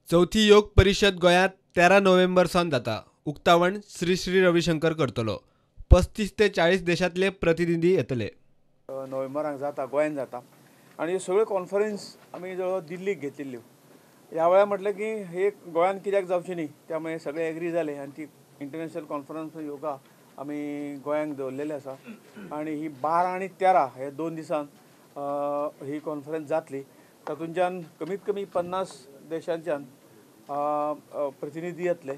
चवथी योग परिशद गोंयांत 13 नोव्हेंबर सावन जाता. उक्तावण श्री श्री रविशंकर करतलो. 35 ते 40 देशांतले प्रतिनिधी येतले. नोव्हेंबराक जाता, गोंयांत जाता आनी ह्यो सगळ्यो कॉन्फरन्स आमी जवळ दिल्लीक घेतिल्ल्यो. ह्या वेळार म्हटलें की हे गोंयांत कित्याक जावची न्ही, त्यामुळे सगळे एग्री जाले आनी ती इंटरनॅशनल कॉन्फरन्स योगा आमी गोंयांक दवरलेले आसा आनी ही 12 आनी 13 हे 2 दिसान ही कॉन्फरन्स जातली. तातूंतल्यान कमीत कमी 50 देशांच्यान प्रतिनिधी येतले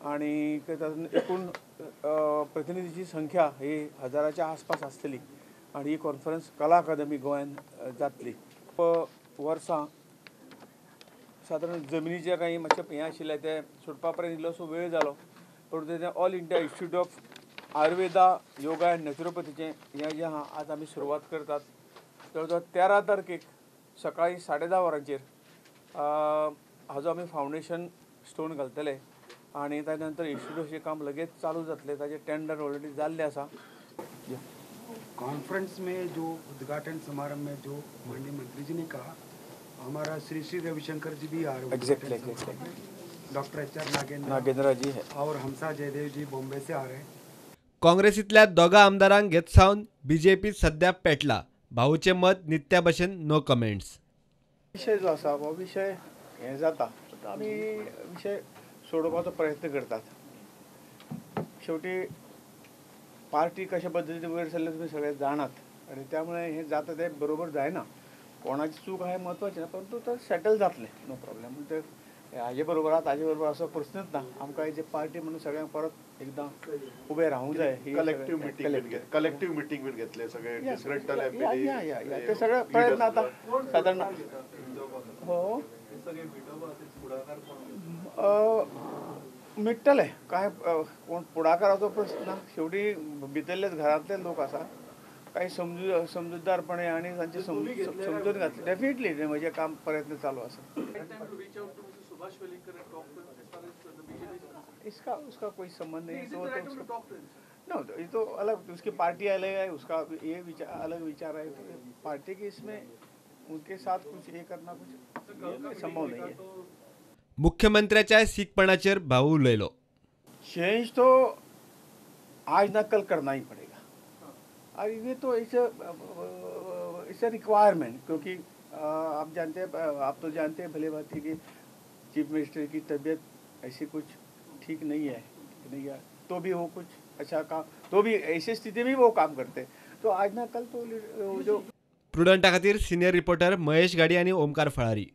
आनी तातूंत एकूण प्रतिनिधीची संख्या ही 1000च्या आसपास आसतली आनी ही कॉन्फरन्स कला अकादमी गोंयांत जातली. वर्सां सादारण जमिनीचे काही मातशें हें आशिल्लें तें सुटपा पर्यंत इल्लोसो वेळ जालो, पूण तें All India Institute of Ayurveda Yoga and नॅचरोपॅथीचें हें जें आहा आज आमी सुरवात करतात. जवळ जवळ 13 तारखेक सकाळी 10:30 वरांचेर हाजो आमी फावंडेशन स्टोन घालतले आनी ताजे नंतर इन्स्टिट्यूटाचें काम लगेच चालू जातलें. ताजें टेंडर ऑलरेडी जाल्लें आसा. कॉन्फ्रेंस में जो उद्घाटन समारंभ में जो माननीय मंत्री जी ने कहा, हमारा श्री श्री रविशंकर जी भी आ रहे हैं. Exactly exactly. Doctor HR Nagendra ji है और हमसा जयदेव जी बॉम्बे से आ रहे हैं. काँग्रेसीतल्या दोगा आमदारांक घेत सावन बीजेपी सध्या पेटला. भाऊचे मत नित्या भशेन नो कमेंट्स. विशय जो आसा हो विशय हें जाता, आमी विशय सोडोवपाचो प्रयत्न करतात. शेवटी पार्टी कशा पद्दतीन वयर सरले तुमी सगळे जाणात आनी त्यामुळे हें जाता तें बरोबर जायना. कोणाची चूक आहे म्हत्वाचें ना, परंतु तें सेटल जातलें, नो प्रॉब्लेम. ते हाजे बरोबर आहा ताजे बरोबर असो प्रश्नच ना. आमकां एज ए पार्टी म्हणून सगळ्यांक परत एकदां उबें रावूंक जाय. कलेक्टिव्ह मिटींग बीन घेतले सगळे डिसग्रंटल या या या ते सगळे प्रयत्न आतां सादारण हो मिट्टले. कांय कोण फुडाकाराचो प्रश्न ना, शेवटी भितरलेच घरांतले लोक आसा, काही समजूतदारपणे आनी तांचे समजून घातले. डेफिनेटली म्हजें काम प्रयत्न चालू आसा. इसका उसका कोई संबंध नहीं. तो नो, ये तो अलग, उसकी पार्टी अलग है, उसका ये विचार अलग विचार है. तो पार्टी के इसमें उनके साथ कुछ ये करना कुछ संभव नहीं है. मुख्यमंत्र्याच्या सीखपणाचेर भाऊ उलयलो. चेंज तो आज ना कल करना ही पड़ेगा और ये तो it's a requirement, क्योंकि आप जानते हैं, आप तो जानते हैं भले बात है कि चीफ मिनिस्टर की तबीयत ऐसी कुछ ठीक नहीं है, नहीं है तो भी वो कुछ अच्छा काम, तो भी ऐसी स्थिति में वो काम करते, तो आज ना कल तो जो प्रुडंटा खातीर सिनियर रिपोर्टर महेश गाडी आणि ओमकार फळारी.